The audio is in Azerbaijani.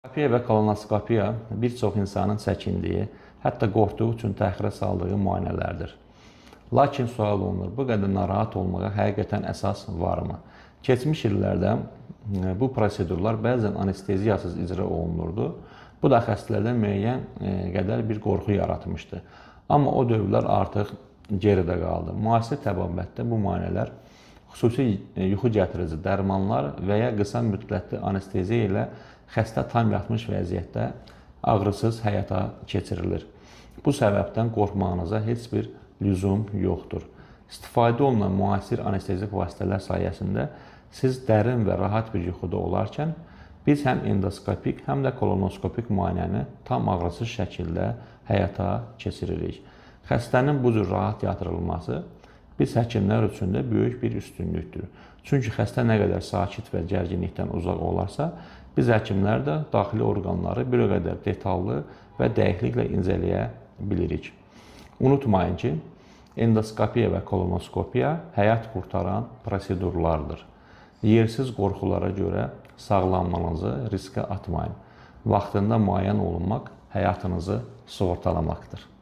Endoskopiya və kolonoskopiya bir çox insanın çəkindiyi, hətta qorxduğu üçün təxirə saldığı müayinələrdir. Lakin sual olunur, bu qədər narahat olmağa həqiqətən əsas varmı? Keçmiş illərdə bu prosedurlar bəzən anesteziyasız icra olunurdu. Bu da xəstələrdə müəyyən qədər bir qorxu yaratmışdı. Amma o dövrlər artıq geridə qaldı. Müasir təbabətdə bu müayinələr xüsusi yuxu gətirici dərmanlar və ya qısa müddətli anesteziya ilə xəstə tam yatmış vəziyyətdə ağrısız həyata keçirilir. Bu səbəbdən qorxmağınıza heç bir lüzum yoxdur. İstifadə olunan müasir anestezik vasitələr sayəsində siz dərin və rahat bir yuxuda olarkən biz həm endoskopik, həm də kolonoskopik müayinəni tam ağrısız şəkildə həyata keçiririk. Xəstənin bu cür rahat yatırılması biz həkimlər üçün də böyük bir üstünlükdür. Çünki xəstə nə qədər sakit və gərginlikdən uzaq olarsa, biz həkimlər də daxili orqanları bir o qədər detallı və dəqiqliklə incələyə bilirik. Unutmayın ki, endoskopiya və kolonoskopiya həyat qurtaran prosedurlardır. Yersiz qorxulara görə sağlamlığınızı riskə atmayın. Vaxtında müayinə olunmaq həyatınızı sığortalamaqdır.